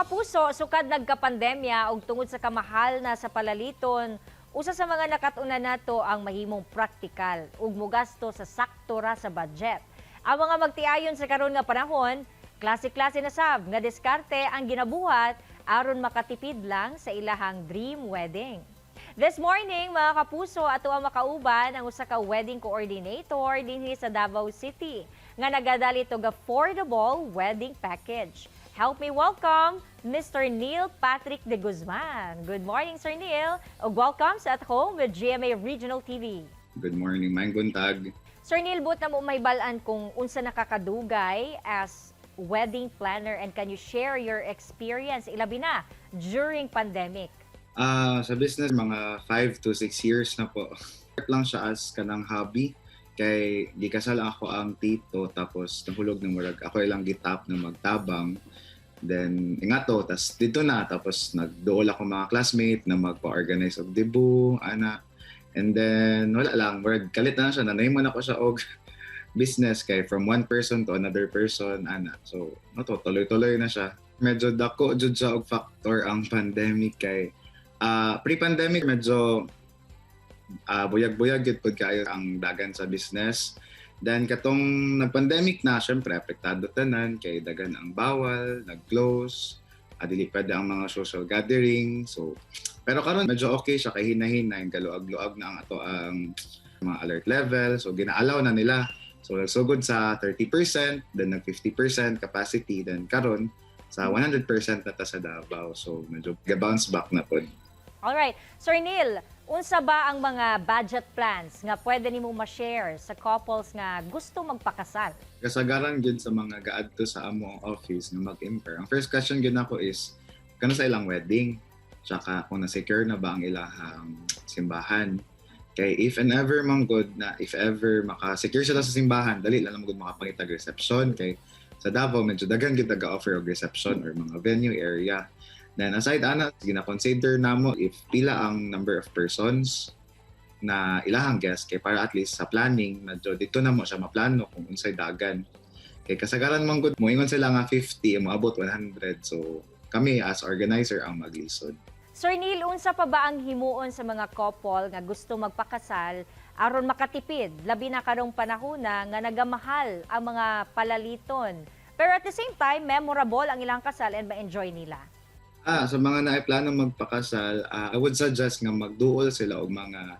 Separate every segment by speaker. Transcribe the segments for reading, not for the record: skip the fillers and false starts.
Speaker 1: Kapuso, sukad nagkapandemya ug tungod sa kamahal na sa palaliton, usa sa mga nakat-unan nato ang mahimong praktikal ug mugasto sa sakto ra sa budget. Ang mga magtiayon sa karon nga panahon, klase-klase na sab nga diskarte ang ginabuhat aron makatipid lang sa ilahang dream wedding. This morning, mga kapuso, ato ang makauban ang usa ka wedding coordinator dinhi sa Davao City nga nagadali og affordable wedding package. Help me welcome Mr. Neil Patrick de Guzman. Good morning, Sir Neil. Ug welcome sa At Home with GMA Regional TV.
Speaker 2: Good morning, maayong buntag.
Speaker 1: Sir Neil, buot namo mahibal-an kung unsa na ka kadugay as wedding planner and can you share your experience, ilabi na during pandemic?
Speaker 2: Sa business, mga 5 to 6 years na po. Start lang siya as kanang hobby. Kay gikasal akoang tito, tapos nahulog ng murag ako ilang gitap na magtabang. Then nga to, tas dito na, tapos nagduol ako mga classmate na magpa-organize og debut, ana. And then wala lang, murag kalit na siya, nanaymo na ko siya og business kay from one person to another person, ana. So, no to, tuloy-tuloy na siya. Medyo dako jud siya og factor ang pandemic kay pre-pandemic medyo buyag-buyag gyud pud kaayo ang dagan sa business. Then katong nag-pandemic na, syempre apektado tanan kay dagan ang bawal, nag-close, dili pwede ang mga social gathering. So pero karon medyo okay siya kay hinay-hinay galuag-luag na ang ato ang mga alert level. So gina-allow na nila. So nagsugod sa 30%, then nag 50% capacity, then karon sa 100% na ta sa Davao. So medyo bounce back na pod.
Speaker 1: Alright. Sir Neil, unsa ba ang mga budget plans nga pwede nimo ma-share sa couples nga gusto magpakasal?
Speaker 2: Kasagaran gyud sa mga gaadto sa among office nga mag-inquire, ang first question gyud nako is kanus-a ilang wedding, tsaka kung na-secure na ba ang ilahang simbahan. Kay if and ever man good na if ever maka-secure sila sa simbahan, dali lang man gud makapangitag reception kay sa Davao medyo daghan gyud nag-offer og reception or mga venue area. Then aside ana, gina-consider namo if pila ang number of persons na ilahang guest kay para at least sa planning medyo dito na mo siya maplano kung unsay dagan. Kay kasagaran man gud moingon sila nga 50, moabot 100, so kami as organizer ang maglisod.
Speaker 1: Sir Neil, unsa pa ba ang himuon sa mga couple nga gusto magpakasal aron makatipid, labi na karong panahona nga nagamahal ang mga palaliton? Pero at the same time, memorable ang ilang kasal and ma-enjoy nila.
Speaker 2: Sa mga naay plano magpakasal, I would suggest nga magduol sila og mga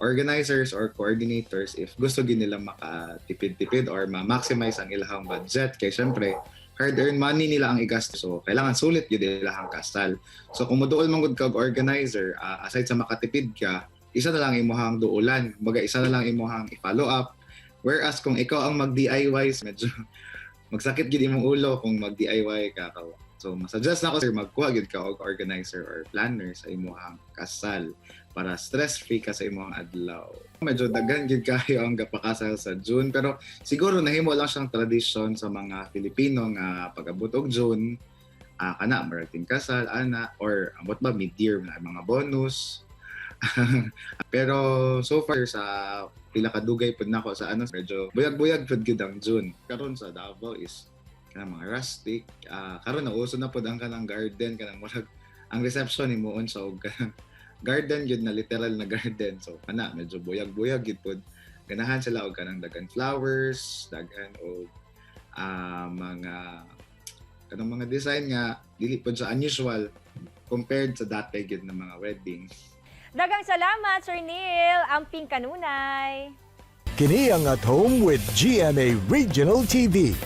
Speaker 2: organizers or coordinators if gusto gyud nila makatipid-tipid or ma-maximize ang ilahang budget kay syempre hard-earned money nila ang igasto, so kailangan sulit gyud ilahang kasal. So kung moduol man gud kag organizer, aside sa makatipid ka, isa na lang imuhang duolan, kumbaga isa na lang imuhang i-follow up, whereas kung ikaw ang mag-DIY, medyo magsakit gyud imong ulo kung mag-DIY ka. So, masuggest nako, sir, magkuha gyud ka og organizer or planner sa imuhang kasal para stress-free ka sa imuhang adlaw. Medyo daghan gyud kayo ang gapakasal sa June, pero siguro nahimo lang siyang tradisyon sa mga Filipino nga pag-abot og June, kana murag kasal ana or ambot ba mid-year na mga bonus. Pero so far sa pila ka dugay pud nako sa ano, medyo buyag-buyag pud gyud ang June. Karon sa Davao is kanang mga rustic, karon nauso na pud ang kanang garden, kanang murag ang reception himuon sa og kanang garden gyud na literal na garden. So kana medyo buyag-buyag gyud pud. Ganahan sila og kanang daghan flowers, daghan og mga kanang mga design nga dili pud sa unusual compared sa dati gyud na mga wedding.
Speaker 1: Daghang salamat, Sir Neil. Amping kanunay.
Speaker 3: Kini ang At Home with GMA Regional TV.